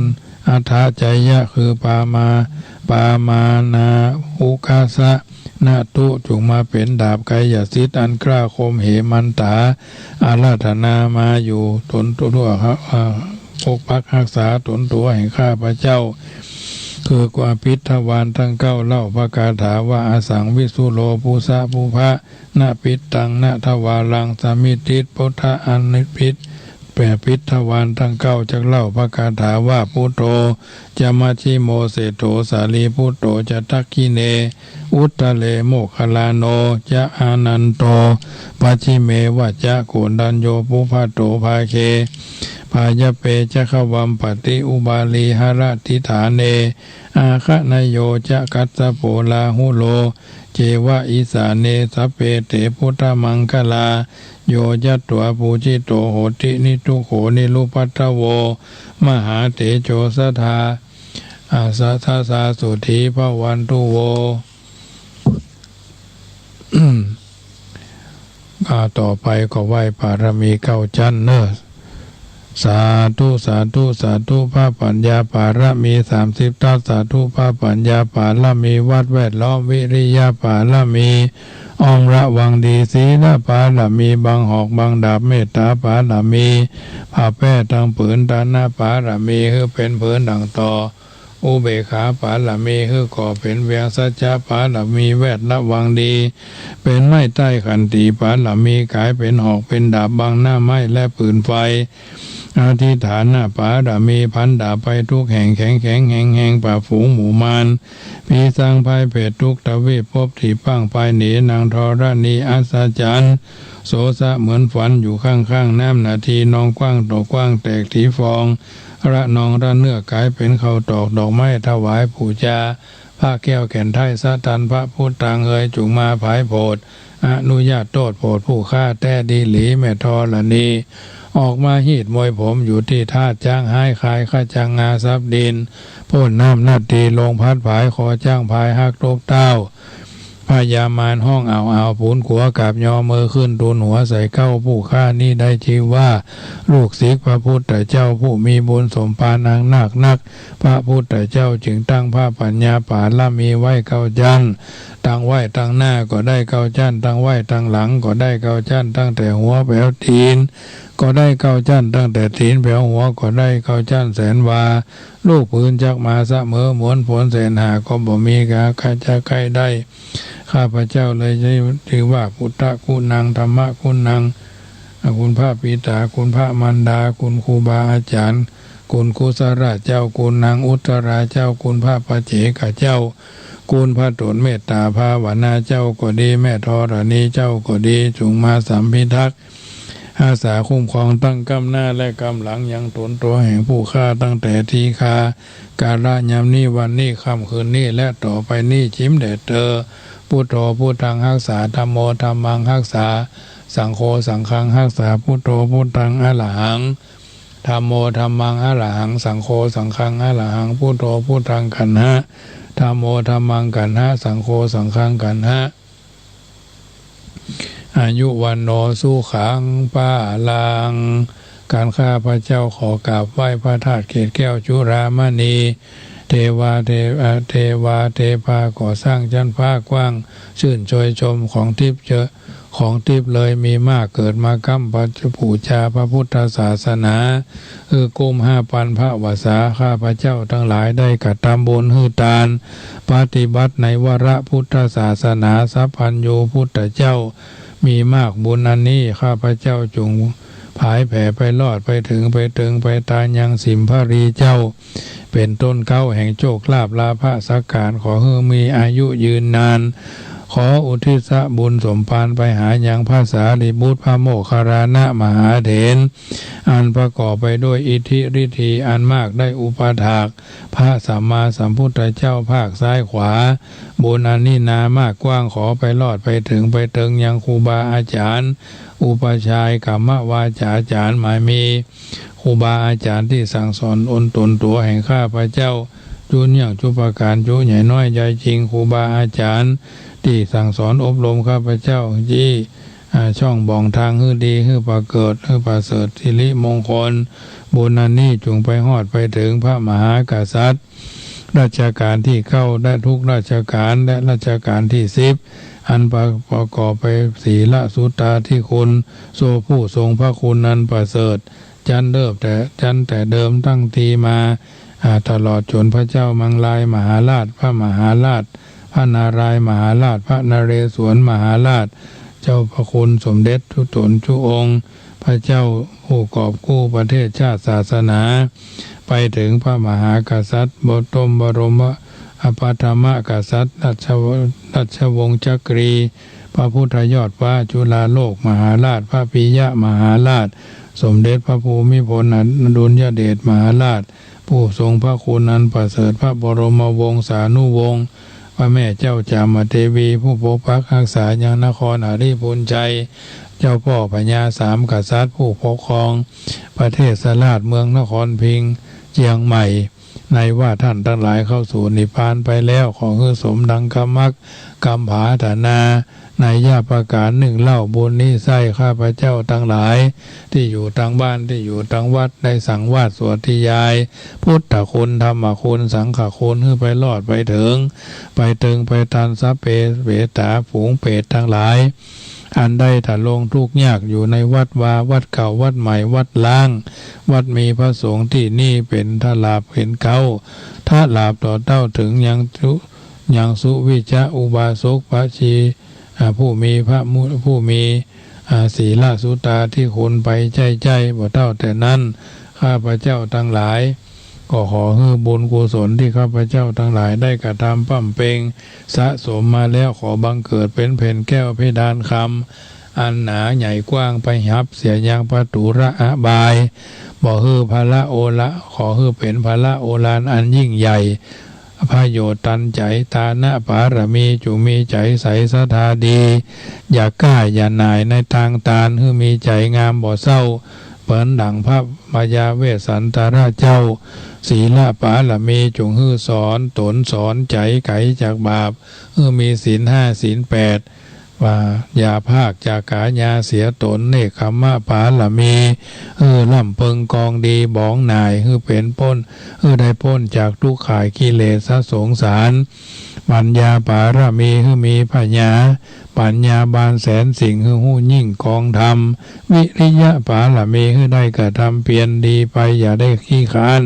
อัฏฐจยะ คือปามา ปามานาอุคสะ นะตุ จงมาเป๋นดาบไกยสิทธิ์อันกล้าคมเหมันตา อาราธนามาอยู่ต๋นตั๋ว อ่า ปกปักฮักษาต๋นตั๋วแห่งข้าพเจ้า คือความพิทวารตังเก้า เล่าพระคาถาว่า อสังวิสุโรปุสะปุพะ นะปิตังนะทวารัง สมิทธิพุทธะ อนิพิท แปด พิทวารตังเก้า จักเล่าพระคาถาว่า พุทโธ จะมัชฌิโมเศษโฐ สารีปุตโต จะดักขิเณ อุตตเร โมคคัลลาโน จะอานันโต ปัชฌิเม วัจจะ โกณฑัญโญ ปุพพะโต ภาเก พายะเป จะ ขวัมปติ อุบาลี หะระติฐาเน อาคะเนโย จะ กัสสโป ลาหุโล เจวะ อีสาเน สัพเพ เต พุทธมังคลา โย ยัตถา ปูจิโต โหติ นิทุกโข นิรุปัทธโว มหาเตโจ สะทา อา สะทะสา สุธี ภะวันตุ โว อ่า ต่อไปก็ไหว้ปารมีเก้าจั๊นเน่อ สาธุ สาธุ สาธุ พระปัญญาปารมีสามสิบทัศน์ สาธุ พระปัญญาปารมีวัดแวดล้อม วิริยะปารมี อ้อมระวังดี ศีลปารมี บังหอกบังดาบ เมตตาปารมี ผ้าแป้ตังผืน ทานปารมี หื้อเป๋นผืนดั่งต่อ อุเบกขาปารมี หื้อก่อเป๋นเวียง สัจจะปารมี แวดระวังดี เป๋นไม้ใต้ขันตีปารมี ก๋ายเป๋นหอกเป๋นดาบ บังหน้าไม้และปืนไฟ อธิฏฐานปารมี พันดาบไปทุกแห่ง แข็งแข็งแฮงแฮง ปราบฝูงหมู่มาร ผีสางภัยเปรตทุกทวีป ภพตี้พร่างพรายหนี นางธรณีอัศจรรย์ โสสะเหมือนฝันอยู่ข้างๆ น้ำนาที นองกว้างตกกว้างแตกถีฟอง ระนองระเนื้อก๋ายเป๋นข้าวตอก ดอกไม้ถวายปู๋จา พระแก้วแก่นไท้สะตัน พระพุทธังเอย จุ่งมาผายโผด อนุญาตโต้ษโผดผู้ฆ่าแต๊ดีหลี แม่ธรณี ออกมาฮีดมวยผมอยู่ตี้ธาตุจ๊างฮ้าย คายขะจังงาซับดิน พ่นน้ำนาที ลมพัดผาย คอจ๊างพายฮักตกเต้า พญามารฮ้องอ่าวๆ ปู๋นขัวกราบยอเมินขึ้น ตูนหัวใส่เกล้า ผู้ฆ่านี้ได้จื้อว่า ลูกศิษย์พระพุทธเจ้า ผู้มีบุญสมภารอันนักนัก พระพุทธเจ้าจึงตั้งพระปัญญาปารมีไว้เก้าจั๊น ตั้งไว้ตังหน้าก็ได้เก้าจั๊น ตั้งไว้ตังหลังก็ได้เก้าจั๊น ตั้งแต่หัวแป๋วตี๋นก็ได้เก้าจั๊น ตั้งแต่ตี๋นแป๋วหัวก็ได้เก้าจั๊น แสนวา ลูกปืนจักมาเสมอ หมวนผลแสนหาก็บ่มี กา กาจะใค่ได้ ข้าพเจ้าเลยได้จื้อว่า พุทธคุณัง ธัมมคุณัง คุณพระปิต๋า คุณพระมารดา คุณครูบาอาจ๋ารย์ คุณกุสราเจ้า คุณนางอุตตราเจ้า คุณพระปัจเจกเจ้า คุณพระตนเมตตาภาวนาเจ้าก็ดี แม่ธรณีเจ้าก็ดี จุ่งมาสำพิทักษ์ฮักษาคุ้มครองตั้งก้ำหน้าและก้ำหลังยังต๋นตั๋วแห่งผู้ข้าตั้งแต่ทีฆา กาละยามนี้วันนี้ค่ำคืนนี้และต่อไปนี้ จิ๋มแด่เตอ พุทโธพุทธังฮักษา ธัมโมธัมมังฮักษา สังโฆสังฆังฮักษา พุทโธพุทธังอะระหัง ธัมโมธัมมังอะระหัง สังโฆสังฆังอะระหัง พุทโธพุทธังกัณหะ ธัมโมธัมมังกัณหะ สังโฆสังฆังกัณหะ อายุวัณโณสุขังพลัง การข้าพเจ้าขอกราบไหว้พระธาตุเกศแก้วจุฬามณี เทวาเท เอ่อ เทวาเทพาก่อสร้างชั้นฟ้ากว้าง ชื่นชมชมของทิพย์เจอ ของทิพย์เลยมีมาก เกิดมาก้ำพระปู๋จาพระพุทธศาสนา คือกุมห้าปันพระวรรษา ข้าพเจ้าตังหลายได้กระทำบุญหื้อตาน ปฏิบัติในวรพุทธศาสนา สัพพัญญูพุทธเจ้ามีมาก บุญอันนี้ข้าพเจ้าจุ่งผายแผ่ไปรอดไปเถิงไปเติงไปตานยังสิมภรีเจ้า เป๋นต้นเก๊าแห่งโชคลาภลาภะสักการ ขอหื้อมีอายุยืนนาน ขออุทิศบุญสมภารไปหายังพระสารีบุตร พระโมคคัลลานะมหาเถร อันประกอบไปด้วยอิทธิฤทธีอันมาก ได้อุปถากพระสัมมาสัมพุทธเจ้าภาคซ้ายขวา บุญอันนี้นามากกว้าง ขอไปรอดไปเถิงไปเติงยังครูบาอาจารย์ อุปัชฌายกรรมวาจาจารย์ หมายมี ครูบาอาจารย์ตี้สั่งสอนต๋นตั๋วแห่งข้าพเจ้า จุเยี่ยงจุประก๋าน จุใหญ่น้อยใหญ่จริง ครูบาอาจารย์ตี้สั่งสอนอบรมข้าพเจ้า จี้ อ่า ช่องบ่องทางหื้อดี หื้อประเสริฐ หื้อประเสริฐสิริมงคล บุญอันนี้จุ่งไปฮอดไปเถิงพระมหากษัตริย์ รัชกาลตี้เก้า และทุกรัชกาล และรัชกาลตี้สิบ อันประ ประกอบไปศีลสุตตาธิคุณ โซ่ผู้ทรงพระคุณอันประเสริฐ จั้นเริ่มแต่ จั้นแต่เดิมตั้งทีมา อ่า ตลอดจ๋นพระเจ้ามังรายมหาราช พระมหาราช พระนารายณ์มหาราช พระนเรศวรมหาราช เจ้าพระคุณสมเด็จทุกต๋นทุกองค์ พระเจ้าผู้กอบกู้ประเทศชาติศาสนา ไปเถิงพระมหากษัตริย์ บรม บรมอภิธรรมกษัตริย์ ราชว ราชวงศ์จักรี พระพุทธยอดฟ้าจุฬาโลกมหาราช พระปิยมหาราช สมเด็จพระภูมิพลอดุลยเดชมหาราช ผู้ทรงพระคุณอันประเสริฐ พระบรมวงศานุวงศ์ พระแม่เจ้าจามเทวี ผู้ปกปักฮักษายังนครหริภุญชัย เจ้าพ่อพญาสามกษัตริย์ ผู้ปกครองประเทศราชเมืองนครพิงค์เจียงใหม่ ในว่าท่านตังหลายเข้าสู่นิพพานไปแล้ว ขอหื้อสมดังกำมักกำผาถนา ในยะประก๋านนึ่งเล่า บุญนี้ใส้ข้าพเจ้าตังหลาย ตี้อยู่ตังบ้าน ตี้อยู่ตังวัด ได้สังวาสสวดนิยาย พุทธคุณ ธรรมคุณ สังฆคุณ หื้อไปรอดไปเถิง ไปเติงไปตาน สัพเพเปตตา ฝูงเปรตตังหลาย อันได้ทะลงทุกข์ยากอยู่ในวัดวา วัดเก่า วัดใหม่ วัดร้าง วัดมีพระสงฆ์ตี้นี่เป๋นทลาภเป๋นเก๊า ทลาภต่อเต้าเถิงยังสุ ยังสุวิชชะอุบาสกพระชี อ่า ผู้มีพระมุ ผู้มี อ่า ศีลสุตตาธิคุณไปใจ้ๆ บ่เต้าแต่นั้น ข้าพเจ้าตังหลาย ก็ขอหื้อบุญกุศลตี้ข้าพเจ้าตังหลายได้กระทำบำเพ็ญสะสมมาแล้ว ขอบังเกิดเป๋นแผ่นแก้วเพดานคำ อันหนาใหญ่กว้างไปฮับเสียยังปตู๋ระอบาย บ่หื้อพละโอละ ขอหื้อเป๋นพละโอฬารอันยิ่งใหญ่ ประโยชน์ตันใจ๋ ทานบารมีจุ่งมีใจ๋ใสศรัทธาดี อย่าก้าอย่าหน่ายในตางตาน หื้อมีใจ๋งามบ่เศร้า เหมือนดั่งพระพญาเวสสันดรเจ้า ศีลบารมีจุ่งหื้อสอนต๋นสอนใจ๋ไก๋จากบาป หื้อมีศีลห้าศีลแปด ว่าอย่าพรากจากกายาเสียต๋น เนกขัมมบารมี หื้อร่ำเพ็งกองดีบ๋องหน่าย หื้อเป๋นป๊น หื้อได้ป๊นจากทุกข์ข่ายกิเลสสงสาร ปัญญาบารมี หื้อมีปัญญา ปัญญาบานแสนสิ่ง หื้อฮู้ยิ่งกองธรรม วิริยะบารมี หื้อได้กระทำเพียรดีไป อย่าได้ขี้คร้าน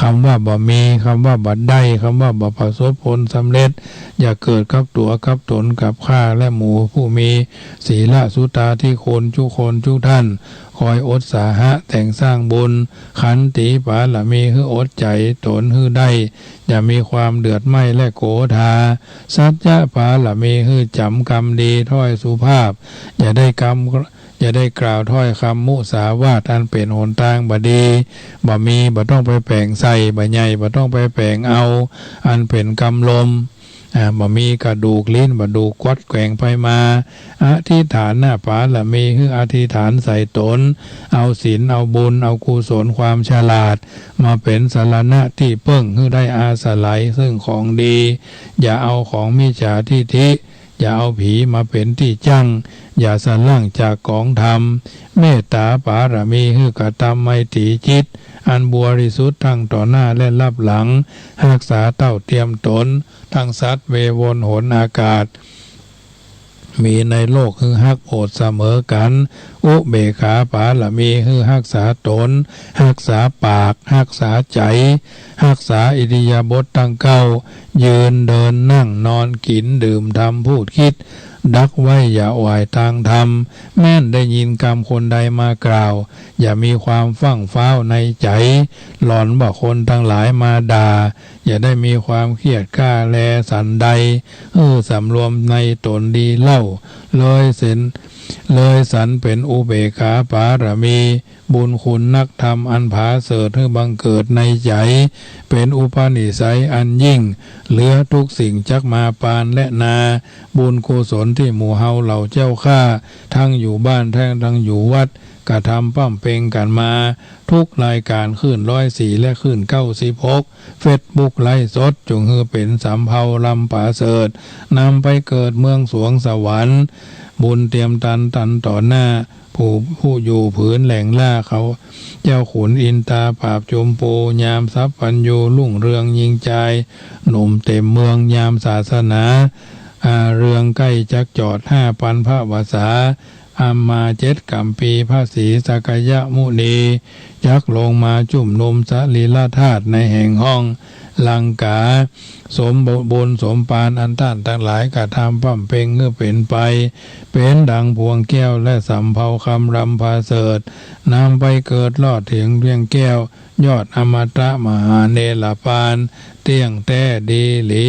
กำว่าบ่มี กำว่าบ่ได้ กำว่าบ่ประสบผลสำเร็จ อย่าเกิดกับตั๋วกับต๋นกับข้าและหมู่ผู้มีศีลสุตตาธิคุณจุคนจุท่าน คอยอุตสาหะแต่งสร้างบุญ ขันติปารมีหื้ออดใจ๋ต๋นหื้อได้ อย่ามีความเดือดไหม้และโกธา สัจจะปารมีหื้อจ๋ำกำดีถ้อยสุภาพ อย่าได้กำ อย่าได้กล่าวถ้อยกำมุสาวาทอันเป๋นหนตางบ่ดี บ่มีบ่ต้องไปแป๋งใส่ บ่ใหญ่บ่ต้องไปแป๋งเอา อันเป๋นกำลม อ่า บ่มีกระดูกลิ้นบ่ดูกกวัดแกว่งไปมา อธิฐานปารมีหื้ออธิษฐานใส่ต๋น เอาศีล เอาบุญ เอากุศล ความฉลาด มาเป๋นสรณะตี้เปิ้ง หื้อได้อาศัยซึ่งของดี อย่าเอาของมิจฉาทิฏฐิ อย่าเอาผีมาเป๋นตี้จั้ง อย่าสะหลั่งจากก๋องธรรม เมตตาปารมีหื้อกระตำไมตรีจิต อันบริสุทธิ์ทั้งต่อหน้าและลับหลัง ฮักษาเต้าเตียมต๋น ทั้งสัตว์เววนหนอากาศ มีในโลกหื้อฮักโผดเสมอกั๋น อุเบกขาปารมีหื้อฮักษาต๋น ฮักษาปาก ฮักษาใจ๋ ฮักษาอิริยาบถตั้งเก้า ยืน เดิน นั่ง นอน กิ๋น ดื่ม ทำ พูด คิด ดักไว้อย่าไหว่ตางธรรม แม้นได้ยินกำคนใดมากล่าว อย่ามีความฟั่งฟ้าวในใจ๋ หลอนว่าคนตังหลายมาด่า อย่าได้มีความเครียดกล้าแลสันใด หื้อสำรวมในต๋นดีเล่า เลยเสน เลยสันเป๋นอุเบกขาปารมี บุญคุณนักธรรมอันผาเสริฐหื้อบังเกิดในใจ๋ เป๋นอุปนิสัยอันยิ่ง เหลือทุกสิ่งจักมาปานและนา บุญกุศลตี้หมู่เฮาเหล่าเจ้าข้า ทั้งอยู่บ้านแต๊งทั้งอยู่วัด กระทำปำเป็งกั๋นมา ทุกรายก๋าน คลื่นร้อยสี่และคลื่นเก้าสิบหก เฟซบุ๊กไลฟ์สด จงหื้อเป๋นสำเภาลำผาเสริฐ นำไปเกิดเมืองสวงสวรรค์ บุญเตียมตันตันต่อหน้า ผู้ ผู้อยู่ผืนแหล่งล่าเขา เจ้าขุนอินตาปราบจุมปู ยามสัพพัญญูรุ่งเรืองยิงจาย หนุ่มเต็มเมืองยามศาสนา อา เรืองใก้จักจอดห้าปันพระวสา อามาเจ็ดกัมปี พระศรีสักยมุนี จักลงมาจุมนุมสรีระธาตุในแห่งห้องลังกา สมบุญสมปานอันต้านตังหลายกระทำปำเป็งหื้อเป๋นไป เป๋นดังพวงแก้วและสำเภาคำลำผาเสริฐ นำไปเกิดลอดเถิงเวียงแก้ว ยอดอมตะมหาเนรปาน เตี้ยงแต๊ดีหลี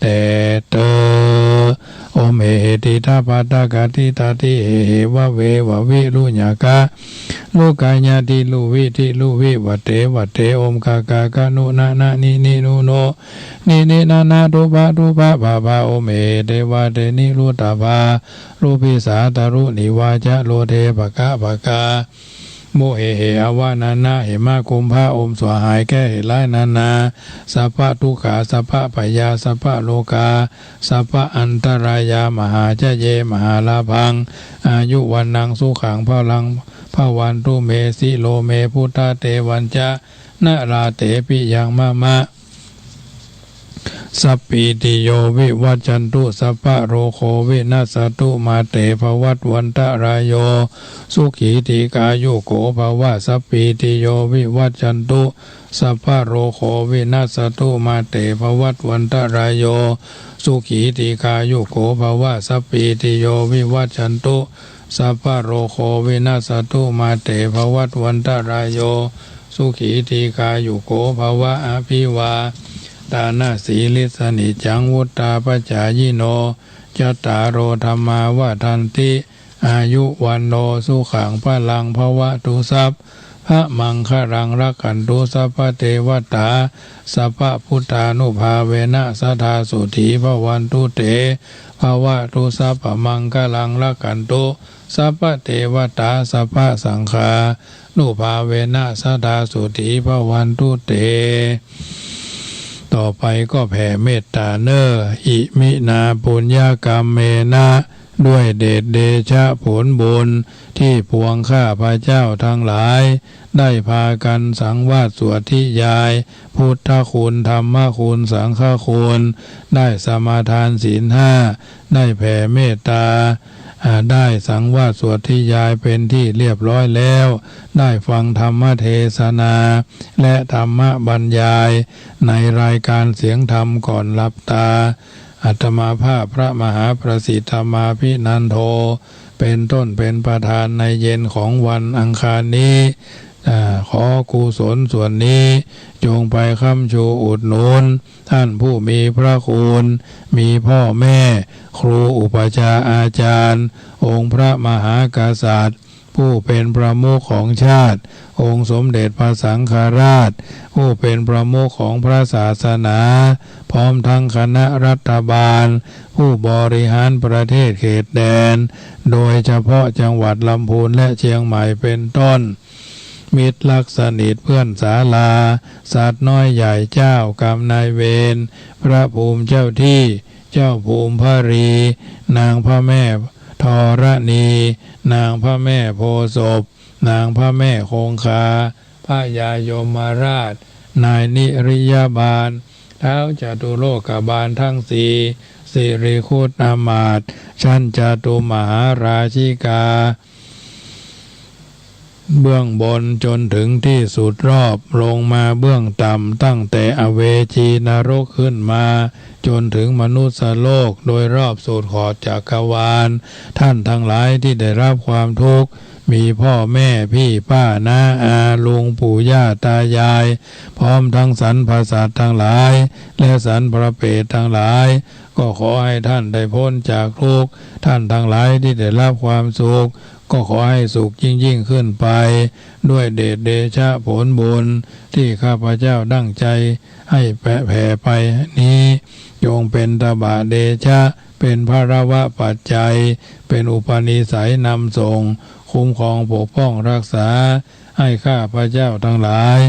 แต่เตอ โอม เอเห ติทะปะทะกะทิตาทิ เอเห วะเว วะวิ รุญะกะ ลุกายะ ทิลุวิ ทิลุวิ วะเต วะเต โอม กากากะนุนะนะ นินินุโน นินินะนะ ทุพะทุพะพะพะ โอม เอเห เตวะเต นิรุตตะภา รุพิสาตะรุ นิวาจะโลเท ปะกะปะกา มุ เอเห อวะนะนะ เหมะกุมภะ โอม สั่วหายแก้เหตุร้ายนานา สัพพะทุกขา สัพพะพยา สัพพะโรคา สัพพะอันตรายา มหาจะเย มหาลาภัง อายุ วัณณัง สุขัง พะลัง ภะวันตุ เม สิโร เม พุทธะ เต วัญจะ นะ ราเต ปิ ยัง มะมะ สัพพีติโย วิวัชชันตุ สัพพะโรโค วินัสสะตุ มาเต ภะวัตวันตะราโย สุขี ทีฆายุโก ภะวะ สัพพีติโย วิวัชชันตุ สัพพะโรโค วินัสสะตุ มาเต ภะวัตวันตะราโย สุขี ทีฆายุโก ภะวะ สัพพีติโย วิวัชชันตุ สัพพะโรโค วินัสสะตุ มาเต ภะวัตวันตะราโย สุขี ทีฆายุโก ภะวะ อภิวาตานะสีลิสสะ นิจจัง วุฑฒาปะจายิโน จัตตาโร ธัมมา วัฑฒันติ อายุ วัณโณ สุขัง พะลัง ภะวะตุ สัพพะมังคะลัง รักขันตุ สัพพะเตวะตา สัพพะพุทธานุภาเวนะ สะทา โสฏฐี ภะวันตุ เต ภะวะตุ สัพพะมังคะลัง รักขันตุ สัพพะเตวะตา สัพพะสังฆานุภาเวนะ สะทา โสฏฐี ภะวันตุ เต ต่อไปก็แผ่เมตตาเน่อ อิมินา ปุญญะกัมเมนะ ด้วยเดชเดชะผลบุญ ตี้ปวงข้าพเจ้าตังหลาย ได้พากั๋นสังวาสสวดทิยาย พุทธคุณ ธรรมคุณ สังฆคุณ ได้สมาทานศีลห้า ได้แผ่เมตตา อ่า ได้สังวาสสวดทิยายเป๋นตี้เรียบร้อยแล้ว ได้ฟังธรรมเทศนา และธรรมบรรยาย ในรายก๋านเสียงธรรมก่อนหลับตา อาตมาภาพพระมหาประสิทธมาภินันโท เป็นต้น เป็นประธานในเย็นของวันอังคารนี้ อ่า ขอกุศลส่วนนี้จงไปค้ำชูอุดหนุนท่านผู้มีพระคุณ มีพ่อแม่ ครูอุปัชฌาย์อาจารย์ องค์พระมหากษัตริย์ ผู้เป็นประมุขของชาติ องค์สมเด็จพระสังฆราช ผู้เป็นประมุขของพระศาสนา พร้อมทั้งคณะรัฐบาล ผู้บริหารประเทศเขตแดน โดยเฉพาะจังหวัดลำพูนและเชียงใหม่เป็นต้น มิตรรักสนิทเพื่อนศาลา สัตว์น้อยใหญ่เจ้ากรรมนายเวร พระภูมิเจ้าที่ เจ้าภูมิพระรี นางพระแม่ธรณี นางพระแม่โพธิ์ศพ นางพระแม่คงคา พญายมราช นายนิริยบาล ท้าวจตุโลกบาลทั้งสี่ สิริคุตอมาตย์ ชั้นจตุมหาราชิกา เบื้องบนจนถึงที่สุดรอบ ลงมาเบื้องต่ำ ตั้งแต่อเวจีนรกขึ้นมา จนถึงมนุสสโลก โดยรอบสุดขอบจักรวาล ท่านทั้งหลายที่ได้รับความทุกข์ มีพ่อแม่พี่ป้าน้าอาลุงปู่ย่าตายาย พร้อมทั้งสรรพสัตว์ทั้งหลาย และสรรพเปรตทั้งหลาย ก็ขอให้ท่านได้พ้นจากทุกข์ ท่านทั้งหลายที่ได้รับความสุข ก็ขอให้สุขยิ่งๆ ขึ้นไป ด้วยเดชเดชะผลบุญที่ข้าพเจ้าตั้งใจให้แผ่ไปนี้ จงเป็นตบะเดชะ เป็นพลวปัจจัย เป็นอุปนิสัยนำส่ง คุ้มครองปกป้องรักษา ให้ข้าพเจ้าทั้งหลาย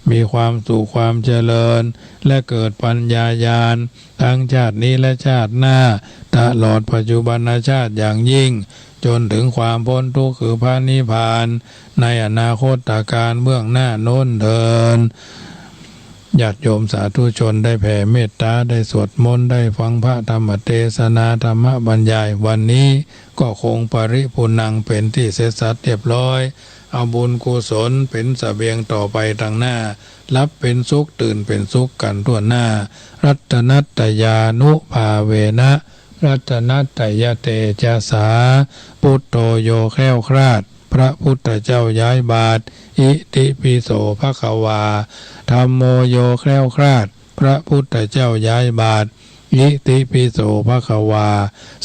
มีความสุขความเจริญ และเกิดปัญญาญาณ ทั้งชาตินี้และชาติหน้า ตลอดปัจจุบันชาติอย่างยิ่ง จนถึงความพ้นทุกข์คือพระนิพพาน ในอนาคตกาลเบื้องหน้าโน้นเทอญ ญาติโยมสาธุชนได้แผ่เมตตา ได้สวดมนต์ ได้ฟังพระธรรมเทศนา ธรรมบรรยาย วันนี้ก็คงปริปุณณัง เป็นที่เสร็จสัดเรียบร้อย เอาบุญกุศลเป็นเสบียงต่อไปตางหน้า หลับเป็นสุข ตื่นเป็นสุขกันทั่วหน้า รัตนัตตยานุภาเวนะ รัตนัตตยเตจสา พุทโธโยแคล้วคลาด พระพุทธเจ้าย้ายบาตร อิติปิโสภะคะวา ธัมโมโยแคล้วคลาด พระพุทธเจ้าย้ายบาตร อิติปิโสภะคะวา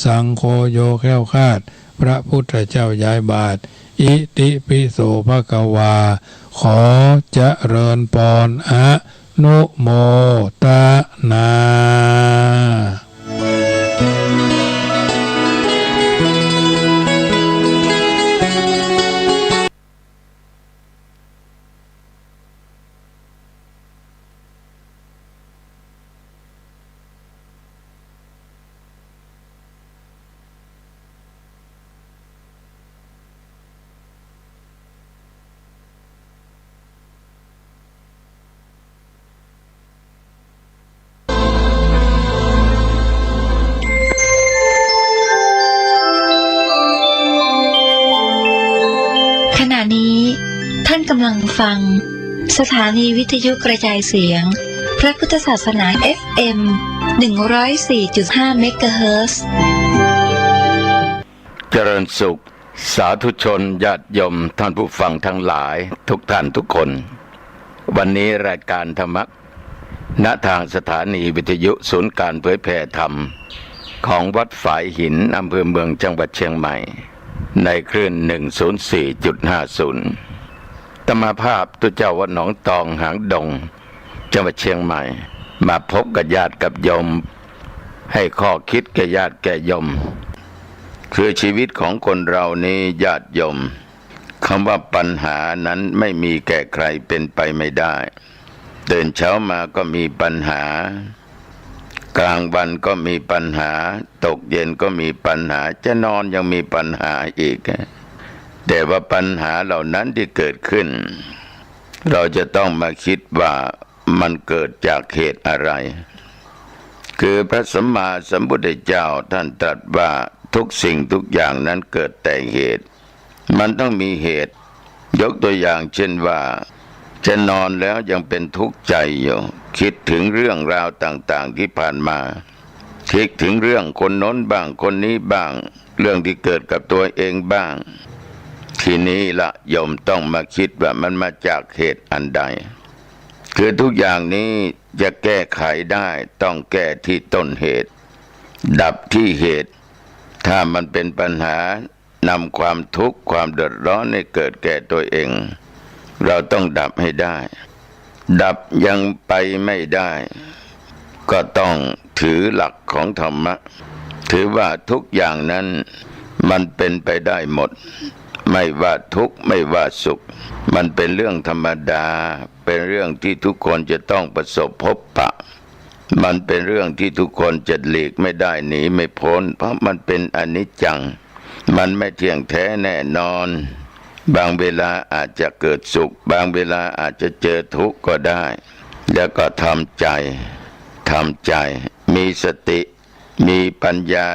สังโฆโยแคล้วคลาด พระพุทธเจ้าย้ายบาตร อิติปิโสภะคะวา ขอเจริญปอน อนุโมตนา ขณะนี้ท่านกำลังฟังสถานีวิทยุกระจายเสียงพระพุทธศาสนา เอฟเอ็ม หนึ่งร้อยสี่จุดห้า เมกะเฮิรตซ์ เจริญสุข สาธุชนญาติโยมท่านผู้ฟังทั้งหลายทุกท่านทุกคน วันนี้รายการธรรมะ ณ ทางสถานีวิทยุศูนย์การเผยแผ่ธรรม ของวัดฝายหิน อำเภอเมือง จังหวัดเชียงใหม่ ในคลื่น หนึ่งศูนย์สี่จุดห้าศูนย์ อาตมาภาพตุ๊เจ้าวัดหนองตองหางดง จังหวัดเชียงใหม่ มาพบกับญาติกับโยม ให้ข้อคิดแก่ญาติแก่โยม คือชีวิตของคนเรานี้ญาติโยม คำว่าปัญหานั้นไม่มีแก่ใคร เป็นไปไม่ได้ ตื่นเช้ามาก็มีปัญหา กลางวันก็มีปัญหา ตกเย็นก็มีปัญหา จะนอนยังมีปัญหาอีก แต่ว่าปัญหาเหล่านั้นที่เกิดขึ้น เราจะต้องมาคิดว่ามันเกิดจากเหตุอะไร คือพระสัมมาสัมพุทธเจ้าท่านตรัสว่าทุกสิ่งทุกอย่างนั้นเกิดแต่เหตุ มันต้องมีเหตุ ยกตัวอย่างเช่นว่า จะนอนแล้วยังเป็นทุกข์ใจอยู่ คิดถึงเรื่องราวต่างๆ ที่ผ่านมา คิดถึงเรื่องคนโน้นบ้าง คนนี้บ้าง เรื่องที่เกิดกับตัวเองบ้าง ทีนี้ละโยมต้องมาคิดว่ามันมาจากเหตุอันใด คือทุกอย่างนี้จะแก้ไขได้ ต้องแก้ที่ต้นเหตุ ดับที่เหตุ ถ้ามันเป็นปัญหานำความทุกข์ความเดือดร้อนให้เกิดแก่ตัวเอง เราต้องดับให้ได้ ดับยังไปไม่ได้ ก็ต้องถือหลักของธรรมะ ถือว่าทุกอย่างนั้นมันเป็นไปได้หมด ไม่ว่าทุกข์ไม่ว่าสุข มันเป็นเรื่องธรรมดา เป็นเรื่องที่ทุกคนจะต้องประสบพบปะ มันเป็นเรื่องที่ทุกคนจะหลีกไม่ได้หนีไม่พ้น เพราะมันเป็นอนิจจัง มันไม่เที่ยงแท้แน่นอน บางเวลาอาจจะเกิดสุข บางเวลาอาจจะเจอทุกข์ก็ได้ แล้วก็ทำใจ ทำใจ มีสติ มีปัญญา